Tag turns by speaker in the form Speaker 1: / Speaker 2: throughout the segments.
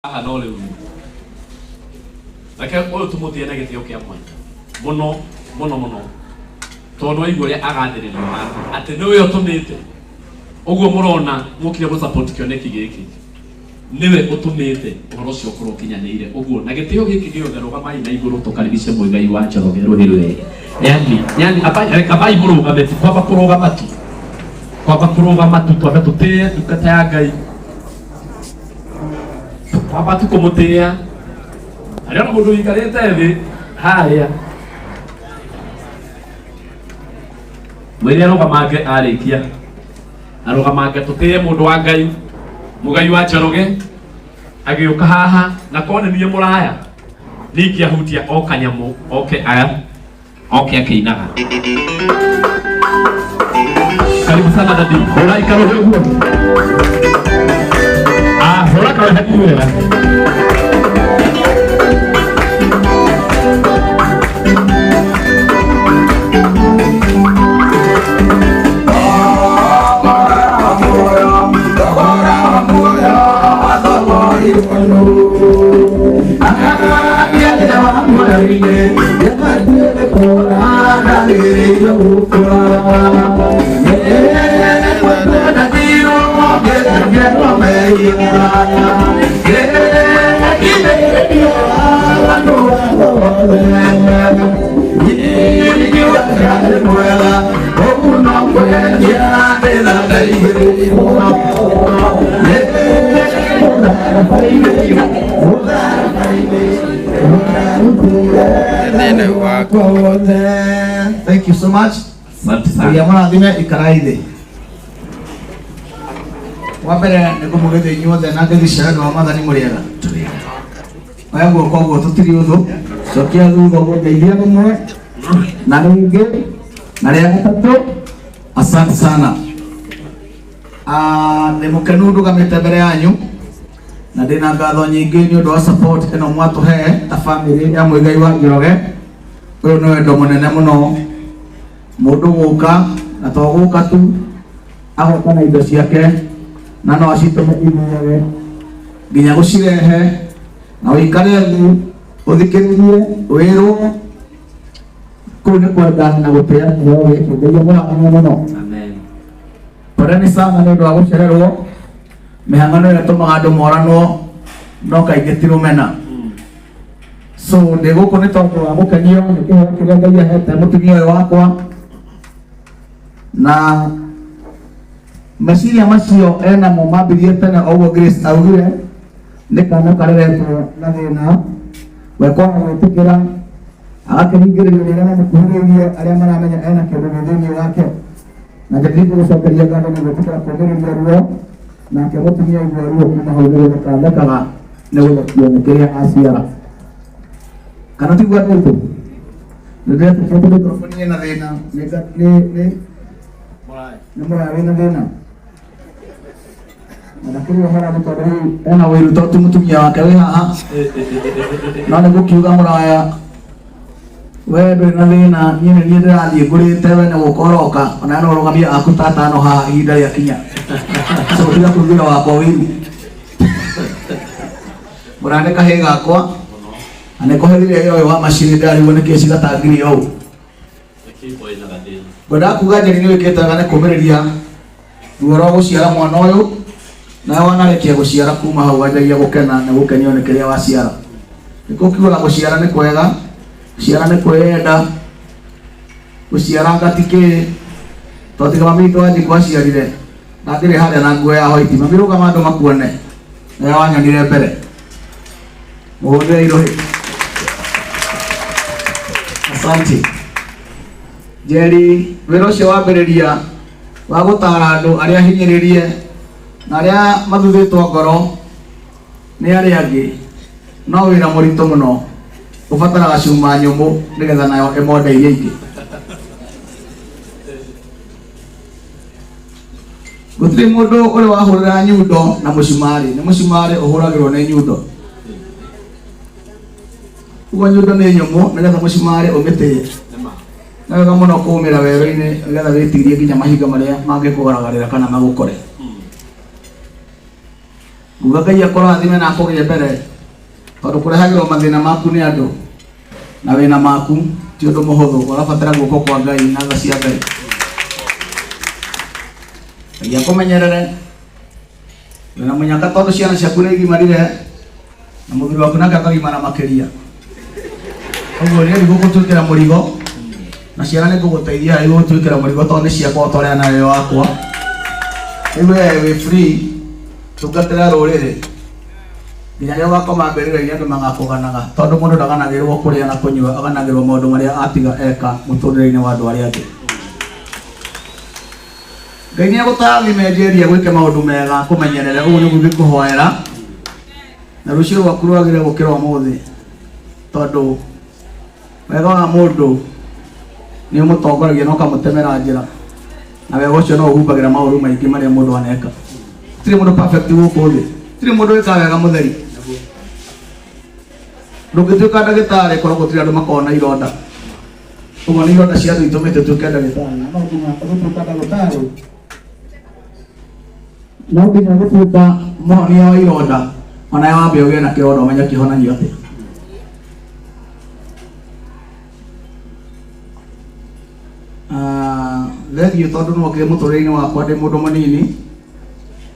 Speaker 1: Haha no rĩu reke ũyũ tũmũtĩe na gĩtĩo kĩa mwanya mũno mũno mũno, tondũ waigua ũrĩa agathĩrĩrio haha atĩ nĩwe ũtũmĩte ũguo mũrona mũkire gũ support kĩoneki gĩkĩ, nĩwe ũtũmĩte ũhoro ũcio ũkorwo ũkinyanĩire ũguo. Na gĩtĩo gĩkĩ gĩothe, rũgamai na igũrũ tũkaribishe Muigai wa Njoroge rũhĩ rwege. Yani yani reka ambai mũrũgame tu, kwamba kũrũgama tu, kwamba kũrũgama tu, twambe tũtĩe ndungata ya Ngai, kwamba tu kũmũtĩĩa. Harĩa ona mũndũ ũikarĩte thĩ harĩa, mwĩre arũgamange, arĩkia arũgamange, tũtĩe mũndũ wa Ngai Mugai wa Njoroge agĩũka haha. Na korwo nĩ niĩ mũraya ningĩahutia o kanyamũ oke aya oke akĩinaga. Karibu sana dadi, hũra ikarũhe ũguo. Ah, hũra karũhe hanini wega.
Speaker 2: Thank you so much.
Speaker 1: Asante sana.
Speaker 2: Ngai amũrathime, ikarai thĩ. Wa mbere nĩ ngũmũgeithia inyuothe na ngeithi cia wendo wa Mwathani. Mũrĩega? Oya guoko ũguo, tũtirĩ ũthũ. Cokia thutha ũguo, ngeithia rĩmwe na rĩngĩ na rĩa gatatũ. Asante sana. Ah, nĩ mũkenu ndũgamĩte mbere yanyu na ndĩna ngatho nyingĩ nĩ ũndũ wa support ĩno mwatũhe ta family ya Muigai wa Njoroge. Ũyũ nĩ wendo mũnene mũno, mũndũ gũka na to gũka tu, agoka na indo ciake na no acitũme ithiage nginya gũcirehe na ũikare thĩ ũthikĩrĩrie wĩrwo kũu nĩ kwenda na gũtĩa kĩheo gĩkĩ. Ngai amũrathime mũno.
Speaker 1: Amen.
Speaker 2: Poleni sana nĩ ũndũ wa gũcererwo. Mĩhang'o nĩyo ĩtũmaga andũ moranwo, no kaingĩ ti rũmena. So ndĩ gũkũ nĩ tondũ wa gũkenio nĩ kĩheo kĩrĩa Ngai ahete mũtumia ũyũ wakwa, na meciria macio enamo mambirie tene o ũguo Grace augire, nĩ kana kareretwo na thĩna we kwaga gwĩtĩkĩra, agakĩringĩrĩrio nĩ arĩa mamũkuhĩrĩirie, arĩa maramenya ena kĩndũ gĩ thĩinĩ wake. Na njagĩrĩire gũcokeria ngatho nĩ gwĩtĩkĩra kũmĩrĩria ruo nake mũtumia aigua ruo kuma hau nĩ gũtheka thekaga nĩ gũthekio nĩ kĩrĩa aciara, kana tiguo andũ aitũ? Nĩ ndĩretĩkia tondũ microphone ĩna thĩna, nĩ mũraya wĩna thĩna na ndakĩrĩ ũhoro, nĩ tondũ rĩu ena wĩiru to ti mũtumia wake wĩ haha, no nĩ gũkiuga mũraya we ndũrĩ na thĩna, niĩ nĩ niĩ ndĩrathiĩ ngũrĩte, we nĩ gũka ũroka, ona no ũrũgamie aku ta atano haha ihinda rĩakinya. So tiga kũiguĩra wakwa wĩiru. Mũraya nĩ kahĩĩ gakwa na nĩ kũhethire wĩra ũyũ wa macini, ndĩrarigwo nĩkĩ cigatangire ũũ. Ngwendaga kuga Njeri nĩ wĩkĩte wega nĩ kũmĩrĩria ruo rwa gũciara mwana ũyũ, nawe wanarĩkia gũciara kuma hau wanjagia gũkena nĩ gũkenio nĩ kĩrĩa waciara. Nĩ kũkiugaga gũciara nĩ kwega, gũciara nĩ kwĩyenda, gũciara ngati kĩ tondũ tiga mami witũ Wanjikũ aciarire ndangĩrĩ harĩa na nguo ya white. Mami, rũgama andũ makuone, nawe wanyonire mbere. Mũhũthĩre irũhĩ. Asante Njeri. Wĩra ũcio wambĩrĩria wa gũtara andũ arĩa hinyĩrĩrie na arĩa mathuthĩtwo ngoro nĩ arĩa angĩ no wĩra mũritũ mũno, ũbataraga cuma nyũmũ nĩgetha nayo ĩmonde iria ingĩ. Gũtirĩ mũndũ ũrĩ wahũrĩra nyundo na mũcumarĩ, nĩ mũcumarĩ ũhũragĩrwo nĩ nyundo. Ũguo nyundo nĩ nyũmũ nĩgetha mũcumarĩ ũmĩtĩye. Nĩ wega mũno kũũmĩra werũ-inĩ nĩgetha wĩtirie nginya mahinga marĩa mangĩkũgaragarĩra kana magũkore. Nguga Ngai akũrathime na akũgĩe mbere, tondũ kũrehagĩrwo mathĩna maku nĩ andũ na wĩna maku ti ũndũ mũhũthũ, ũrabatara guoko kwa Ngai na tha cia Ngai. Ngai akũmenyerere wĩna mũnyaka, tondũ ciana ciaku nĩ igimarire na mũthuri waku nake akagimara makĩria. Ũguo nĩ gũgũtuĩkĩra mũrigo na ciana nĩ ngũgũteithia harĩ gũgũtuĩkĩra mũrigo, tondũ nĩ ciakwa o ta ũrĩa nawe wakwa. Rĩu we wĩ free, tungatĩra rũrĩrĩ nginya rĩrĩa ũgakoma mbĩrĩra-inĩ, andũ magakũganaga, tondũ mũndũ ndaganagĩrwo kũrĩa na kũnyua, aganagĩrwo maũndũ marĩa atiga eka mũtũrĩre-inĩ wa andũ arĩa angĩ. Ngai nĩ agũtarathime, Njeri, agwĩke maũndũ mega, kũmenyerere. Ũguo nĩguo ingĩkũhoera, na rũciũ rwaku rwagĩre gũkĩra ũmũthĩ, tondũ wega wa mũndũ nĩ ũmũtongoragia na ũkamũtemera njĩra, na wega ũcio no ũhumbagĩra maũru maingĩ marĩa mũndũ aneka. Tirĩ mũndũ perfect gũkũ thĩ, tirĩ mũndũ wĩkaga wega mũtheri. Ndũngĩtuĩka ndagĩtarĩ korwo gũtirĩ andũ makoragwo na ironda. Ũguo nĩ ironda cia andũ itũmĩte tuĩke ndagĩtarĩ, na no nginya gũtuĩka ndagĩtarĩ, no nginya gũtuĩka mũhonia wa ironda, ona wambe ũgĩe na kĩronda ũmenye kĩhonagio atĩa. Ah, thengiũ tondũ nĩwokire mũtũrĩre-inĩ wakwa ndĩ mũndũ mũnini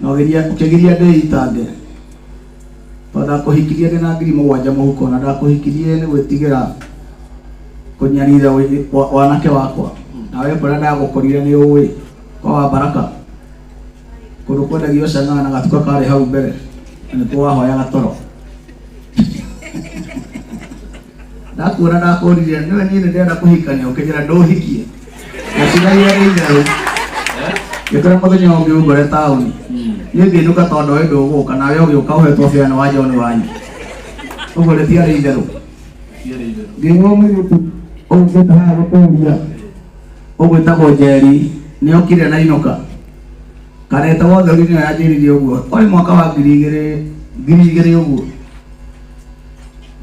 Speaker 2: na ũkĩgiria ndĩitange, tondũ ndakũhikirie ndĩ na 7,000 mũhuko, na ndakũhikirie nĩ gwĩtigĩra kũnyarira wanake wakwa. Nawe kũrĩa ndagũkorire nĩ ũĩ kwa wa Baraka, kũndũ kwendagio cang'aa na gatuka karĩ hau mbere, na nĩkuo wahoyaga toro. Ndakuona ndakũririe, nĩwe niĩ nĩ ndĩrenda kũhikania, ũkĩnjĩra ndũhikie, ngaciragia nĩ itherũ. Ngĩkora mũthenya ũngĩ ũngore taũni, niĩ ngĩinũka tondũ ndoĩ ndũgũka, nawe ũgĩũka ũhetwo bĩa nĩ wa John wanyu. Ũguo rĩtiarĩ itherũ. Ngĩigua mũirĩtu ũyũ haha gũkũria ũgwĩtagwo Njeri nĩ okire na inũka kana ĩtagwo Theri, nĩyo yanjĩrire ũguo. Kwarĩ mwaka wa 2000 ũguo.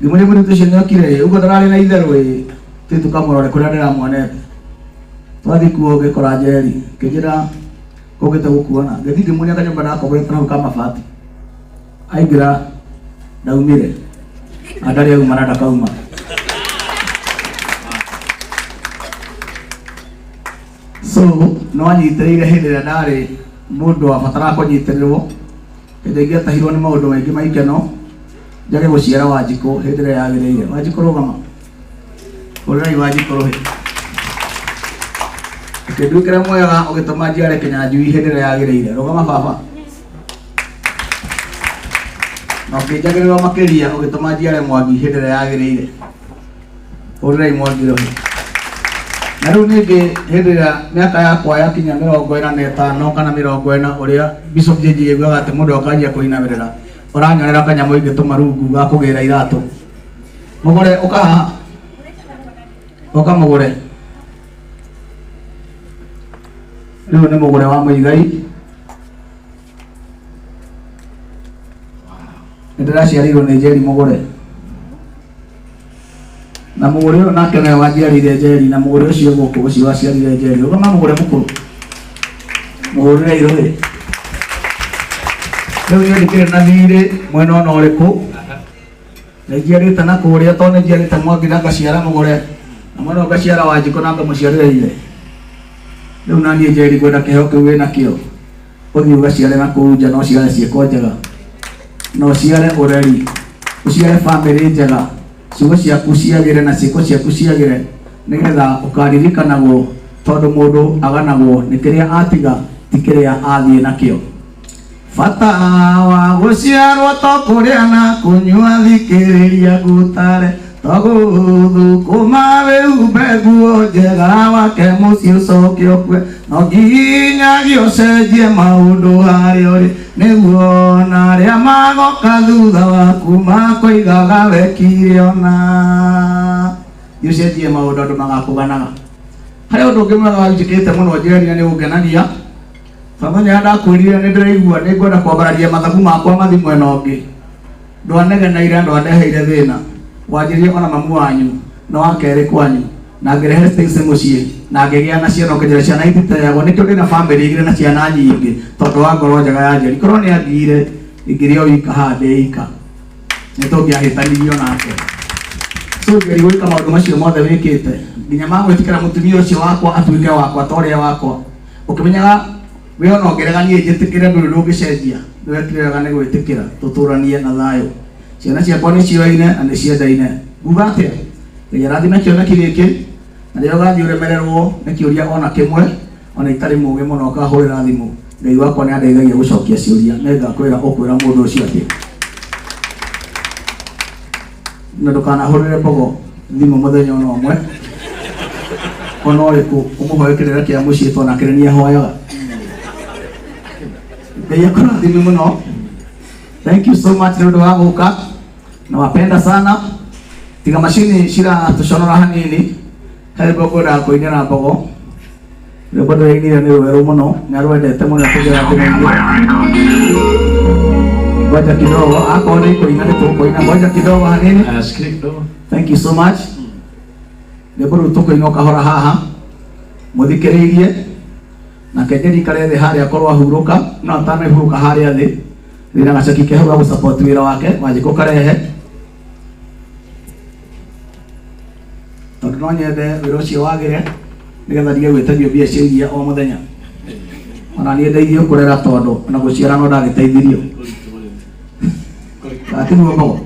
Speaker 2: Ngĩmũria, mũirĩtu ũcio nĩ okire ĩ? Ũguo ndararĩ na itherũ ĩ, tũthiĩ tũkamũrore kũrĩa ndĩramuonete. Twathiĩ kuo ngĩkora Njeri, ngĩnjĩra kũngĩte gũkuona. Ngĩthiĩ ngĩmuonia kanyũmba ndakomborete hau ka mabati. Aingĩra ndaumire na ndarĩ auma na ndakauma. So no anyitĩrĩire hĩndĩ ĩrĩa ndarĩ mũndũ wabataraga kũnyitĩrĩrwo, hĩndĩ ĩngĩ atahirwo nĩ maũndũ maingĩ ma ikeno, njage gũciara Wanjikũ hĩndĩ ĩrĩa yagĩrĩire. Wanjikũ, rũgama. Hũrĩrai Wanjikũ rũhĩ. Ũkĩnduĩkĩra mwega, ũgĩtũma njiare Kĩnyanjui hĩndĩ ĩrĩa yagĩrĩire. Rũgama, baba. Na ũkĩnjagĩrĩrwo makĩria, ũgĩtũma njiare Mwangi hĩndĩ ĩrĩa yagĩrĩire. Hũrĩrai Mwangi rũhĩ. Na rĩu ningĩ hĩndĩ ĩrĩa mĩaka yakwa yakinya 45 kana 40, ũrĩa Bishop JJ augaga atĩ mũndũ akanjia kũinamĩrĩra, ũranyonera kanyamũ ingĩtũma rungu ga kũgĩra iratũ. Mũgũre, ũka haha, ũka mũgũre. Rĩu nĩ mũgũre wa Mũigai. Nĩ ndĩraciarirwo nĩ Njeri mũgũre, na mũgũre ũyũ nake nĩwe wanjiarĩire Njeri, na mũgũre ũcio gũkũ ũcio waciarire Njeri. Ũgama mũgũre mũkũrũ, mũhũrĩre irũhĩ. Rĩu niĩ ndikĩrĩ na thirĩ mwena ona ũrĩkũ, nĩ njiarĩte na kũrĩa, tondũ nĩ njiarĩte Mwangi na ngaciara mũgũre, na mwena ũyũ ngaciara Wanjikũ na ngamũciarĩra ithe. Rĩu na niĩ Njeri ngwenda kĩheo kĩu wĩnakĩo ũthiĩ ũgaciare na kũu nja, na ũciare ciĩko njega, na ũciare ũreri, ũciare bamĩrĩ njega, ciugo ciaku ciagĩre na ciĩko ciaku ciagĩre, nĩgetha ũkaririkanagwo, tondũ mũndũ aganagwo nĩ kĩrĩa atiga, ti kĩrĩa athiĩ nakĩo. Bata wa gũciarwo to kũrĩa na kũnyua, thikĩrĩria ngũtare, to gũthũkũma wĩhumbe nguo njega, wake mũciĩ ũcoke ũkue. No nginyagia ũcenjie maũndũ harĩa ũrĩ, nĩguo na arĩa magoka thutha waku makoigaga wekire ona. Thiĩ ũcenjie maũndũ, andũ magakũganaga. Harĩ ũndũ ũngĩ mwega wanjĩkĩte mũno Njeri, na nĩ ũngenagia. Baba, ndakwĩrire nĩ ndĩraigua nĩ ngwenda kwambararia mathabu makwa mathi mwena ũngĩ. Ndwanegeneire, ndwandeheire thĩna. Wanjĩrire ona mamu wanyu no wa kerĩ kwanyu, na ngĩrehe Stacy mũciĩ na ngĩgĩa na ciana, ũkĩnjĩra ciana ititeagwo. Nĩkĩo ndĩna bamĩrĩ igĩrĩ na ciana nyingĩ, tondũ wa ngoro njega ya Njeri. Korwo nĩ angiire Ingĩrĩ o wika haha ndĩ ika nĩ tũngĩahĩtanirio nake. So ngeri gwĩka maũndũ macio mothe wĩkĩte nginya ma gwĩtĩkĩra mũtumia ũcio wakwa atuĩke wakwa ta ũrĩa wakwa, ũkĩmenyaga we ona ũngĩrega niĩ njĩtĩkĩre ndũrĩ ndũngĩcenjia. Nĩwekire wega nĩ gwĩtĩkĩra tũtũranie na thayũ. Ciana ciakwa nĩ cioaine na nĩ ciendaine. Nguga atĩa? Ngai arathime kĩoneki gĩkĩ, na rĩrĩa ũgathiĩ ũremererwo nĩ kĩũria ona kĩmwe, ona itarĩ mũgĩ mũno ũkahũrĩra thimũ, Ngai wakwa nĩ andeithagia gũcokia ciũria. Nĩngakwĩra ũkwĩra mũndũ ũcio atĩa, na ndũkanahũrĩre mbogo thimũ mũthenya ona ũmwe ona ũrĩkũ ũmũhoe kĩrĩra kĩa mũciĩ, tondũ nake nĩ ahoyaga. Ngai akũrathime mũno. Thank you so much nĩ ũndũ wa gũka. Nawapenda sana. Tiga macini ciratũconora hanini, he rwĩmbo ngwendaga kũinĩra mbogo. Rwĩmbo ndĩrainire nĩ rwerũ mũno, nĩ arwendete mũno kũgera thimũ-inĩ. Ngoja kidogo, akorwo nĩ kũina nĩ tũkũina. Ngoja kidogo hanini.
Speaker 1: Shikilia kidogo.
Speaker 2: Thank you so much. Rwĩmbo rũu tũkũina o kahora haha mũthikĩrĩirie, nake Njeri ikare thĩ harĩa akorwo ahurũka, no atanahurũka harĩa thĩ ndĩna gaceki ke hau ga gũsupport wĩra wake. Wanjikũ karehe, tondũ no nyende wĩra ũcio wagĩre nĩgetha ndige gwĩtagio mbia cia iria o mũthenya. Ona niĩ ndeithio kũrera, tondũ ona gũciara no ndagĩteithirio. Gatiguo mbogo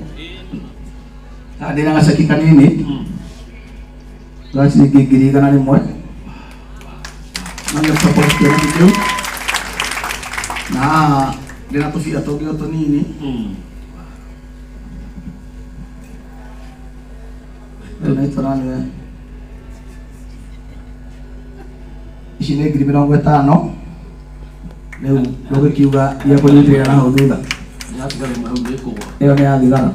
Speaker 2: haha ndĩna gaceki kanini ga ciringi 100,000 no nĩ support kĩoneki kĩu, na haha ndĩna tũbia tũngĩ o tũnini. Rĩu nĩ tũraniwe ici nĩ 50,000. Rĩu ndũgĩkiuga iria kũnyitĩrĩra na hau thutha.
Speaker 1: Yatigara ĩmwe hau nĩ ĩkũgwa.
Speaker 2: Ĩyo nĩ ya thigara.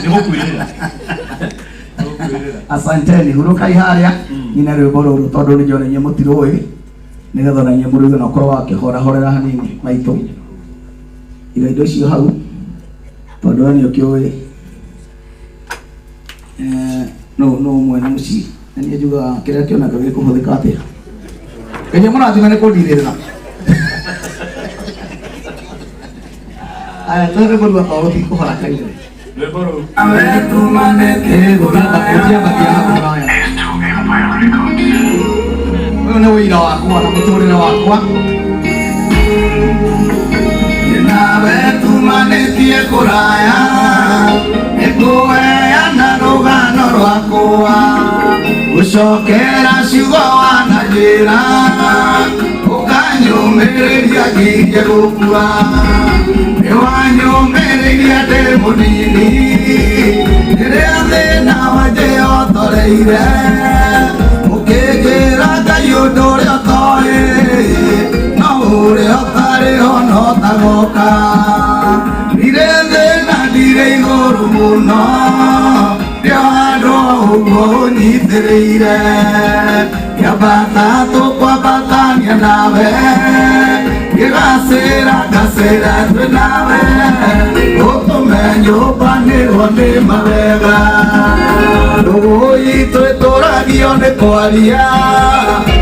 Speaker 1: Nĩ gũkwĩrĩra. Nĩ gũkwĩrĩra.
Speaker 2: Asanteni, hurukai harĩa nyine rwĩmbo rũrũ, tondũ nĩ njona inyuĩ mũtirũĩ, nĩgetha ona inyuĩ mũrũge na ũkorwo wakĩhorahorera hanini. Maitũ, iga indo icio hau, tondũ we nĩ ũkĩũĩ no mwene mũciĩ, na niĩ njugaga kĩrĩa kĩoneka gĩkũhũthĩka atĩa. Ngai mũrathime nĩ kũndirĩrĩra. Aya, twende rwĩmbo rũu akorwo rũtikũhora kaire.
Speaker 1: Rwĩmbo rũu.
Speaker 2: Gũtiambatia hakuhĩ. Ũyũ nĩ ũira wakwa na mũtũrĩre wakwa. Nawe tumanĩtie kũraya nĩkũheana rũgano rwakwa, gũcokera ciugo wananjĩra, ũkanyũmĩrĩria ngirie gũkua. Nĩwanyũmĩrĩirie ndĩ mũnini rĩrĩa thĩna wanjĩotoreire, ũkĩnjĩra Ngai ũndũ ũrĩa ũtoĩ no ũrĩa ũtarĩ ho no tagoka. Ndirĩ thĩna, ndirĩ igũrũ mũno, ndĩ handũ ũguo ũnyitĩrĩire. Kĩambata tũkwambatania nawe, ngĩgacĩra ngacĩra twĩ nawe, ũtũme nyũmbanĩrwo nĩ mawega. Ndũgũ itũ ĩtũragio nĩ kwaria,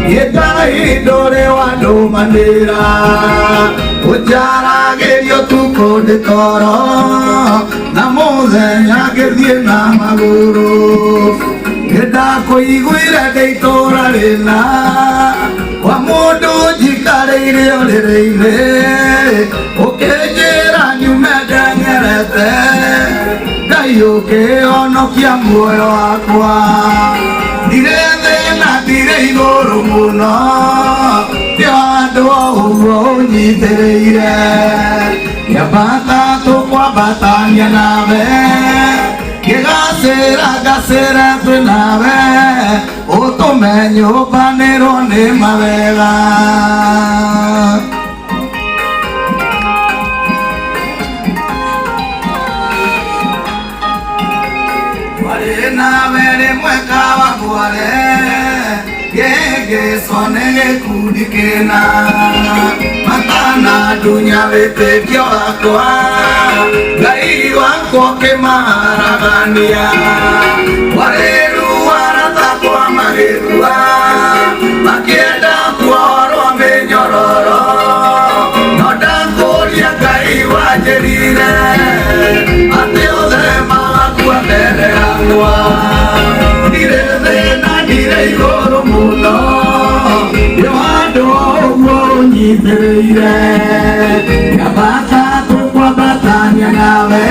Speaker 2: gĩtai ndũrĩ wandũmanĩra, ũnjaragĩrio tukũ ndĩ toro na mũthenya ngĩthiĩ na magũrũ. Nĩndakũiguire ndĩ itũũra rĩna kwa mũndũ njikarĩire ũrĩrĩ-inĩ, ũkĩnjĩra nyume ndeng'erete. Ngai ũkĩhonokia muoyo wakwa. Ndirĩ thĩna, ndirĩ igũrũ mũno, ndĩ handũ o ũguo ũnyitĩrĩire. Kĩambata tũkwambatania nawe, ngĩgacĩra ngacĩra twĩ nawe, ũtũme nyũmbanĩrwo nĩ mawega. Twarĩ nawe rĩmwe Kawangware, gĩgĩcwo nĩ gĩkundi kĩna matanandunya wĩtĩkio wakwa, Ngai wakwa ũkĩmaharagania. Kwarĩ ruarata kwa magĩkua, makĩenda kuohorwo mĩnyororo, no Atĩ othe magakua mbere yakwa. Ndirĩ thĩ na ndirĩ igũrũ mũno, nĩ handũ ũguo ũnyitĩrĩire. Ngĩambata tũkwambatania nawe,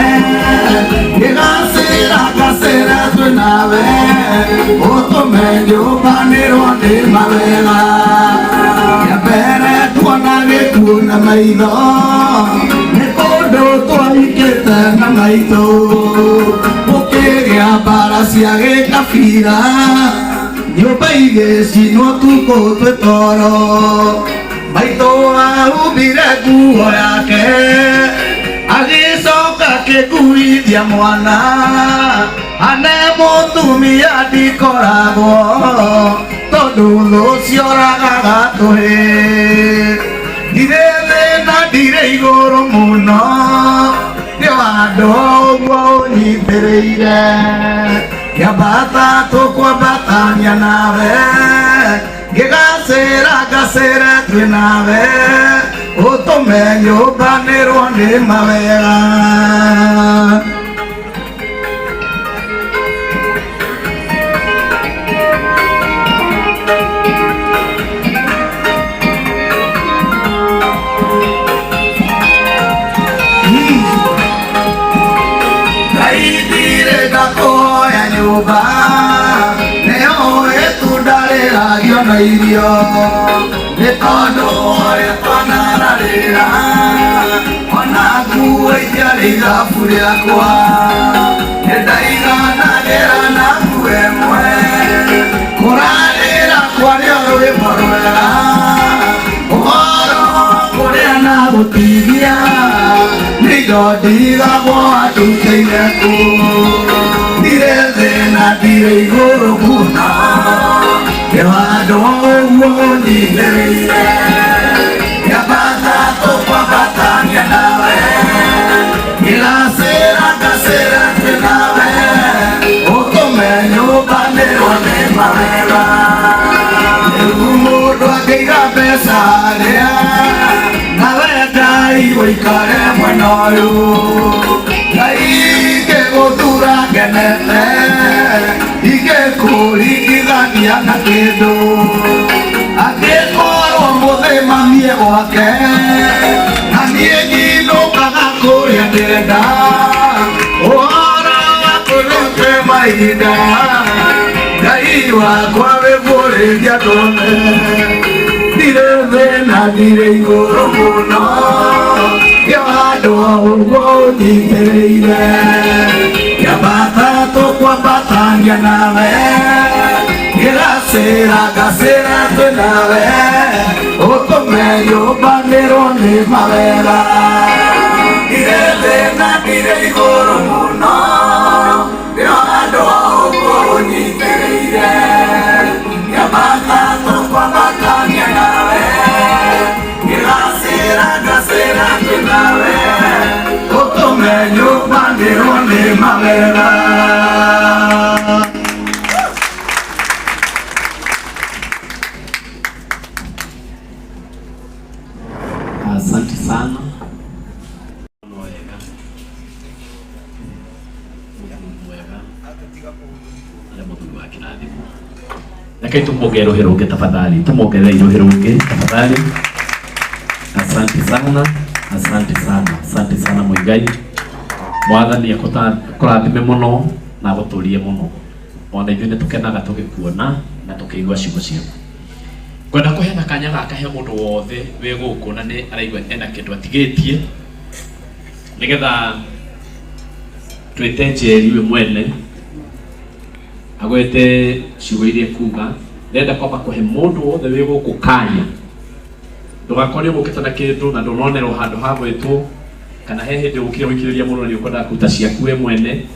Speaker 2: ngĩgacĩra ngacĩra twĩ nawe, ũtũme nyũmbanĩrwo nĩ mawega. Kĩa mbere tuona gĩkuũ na maitho, nĩ kũndũ twahikĩte na maitũ, gũkĩgĩa mbara cia gĩkabira, nyũmba igĩcinwo tukũ twĩ toro. Maitũ ahumbire nguo yake, agĩcoka akĩkuithia mwana, ane mũtumia ndikoragwo, tondũ thũ cioragaga tũhĩ. Ndirĩ thĩ na ndirĩ igũrũ mũno, nĩ handũ ũguo ũnyitĩrĩire. Ngĩambata tũkwambatania nawe, ngĩgacĩra ngacĩre twĩ nawe, ũtũme nyũmbanĩrwo nĩ mawega. Ngai ndirĩ ndakũhoya nyũmba, nĩyo itunda rĩragio na irio, nĩ tondũ ũrĩa twanararĩra, ona nguo itiarĩ ithabu rĩakwa, nĩndaiganagĩra na nguo ĩmwe, kũrarĩra kwarĩo rwĩmbo rwega, ũhoro wa kũrĩa na gũtigia, nĩ indo ndigagwo andutĩire kũ. Ndirĩ thĩ na ndirĩ igũrũ mũno, nĩ handũ ũguo ũnyitĩrĩire. Ngĩambata tũkwambatania nawe, ngĩgacĩra ngacĩra twĩ nawe, ũtũme nyũmbanĩrwo nĩ mawega. Rĩu mũndũ angĩiga mbeca harĩa, nawe Ngai ũikare mwena ũyũ. Ngai ingĩgũthura ngenete, ingĩkũringithania na kĩndũ. Angĩkorwo mũthĩmamie gwake, na niĩ nyinũkaga kũrĩa ndĩrenda. Ũhoro wa kũrute mahinda, Ngai wakwa wĩguũrĩria ndone. Ndirĩ thĩ na ndirĩ igũrũ mũno, nĩ handũ ũguo ũnyitĩrĩire. Ngĩambata tũkwambatania nawe, ngĩgacĩra ngacĩra twĩ nawe, ũtũme nyũmbanĩrwo nĩ mawega. Ndirĩ thĩ na ndirĩ igũrũ mũno, nĩ handũ ũguo ũnyitĩrĩire. Ngĩambata tũkwambatania nawe, ngĩgacĩra ngacĩra twĩ nawe, ũtũme nyũmbanĩrwo nĩ mawega.
Speaker 1: Asante sana. No wega. Mũthuri mwega. Arĩa mũthuri wa kĩrathimo. Reke tumuongere rũhĩ rũngĩ tafadhali. Tumuongerere rũhĩ rũngĩ tafadhali. Asante sana. Asante sana. Asante sana Muigai. Mwathani akũrathime mũno na agũtũrie mũno. Ona ithuĩ nĩ tũkenaga tũgĩkuona na tũkĩigua ciugo ciaku. Ngwenda kũheana kanya gaka he mũndũ wothe wĩ gũkũ na nĩ araigua ena kĩndũ atigĩtie, nĩgetha twĩte Njeri we mwene agwete ciugo iria ekuga. Ndĩrenda kwamba kũhe mũndũ wothe wĩ gũkũ kanya, ndũgakorwo ũgũkĩte na kĩndũ na ndũnonerwo handũ ha gwĩtwo, kana he hĩndĩ ũgũkire gũikĩrĩria mũno na nĩ ũkwendaga kũruta ciaku we mwene.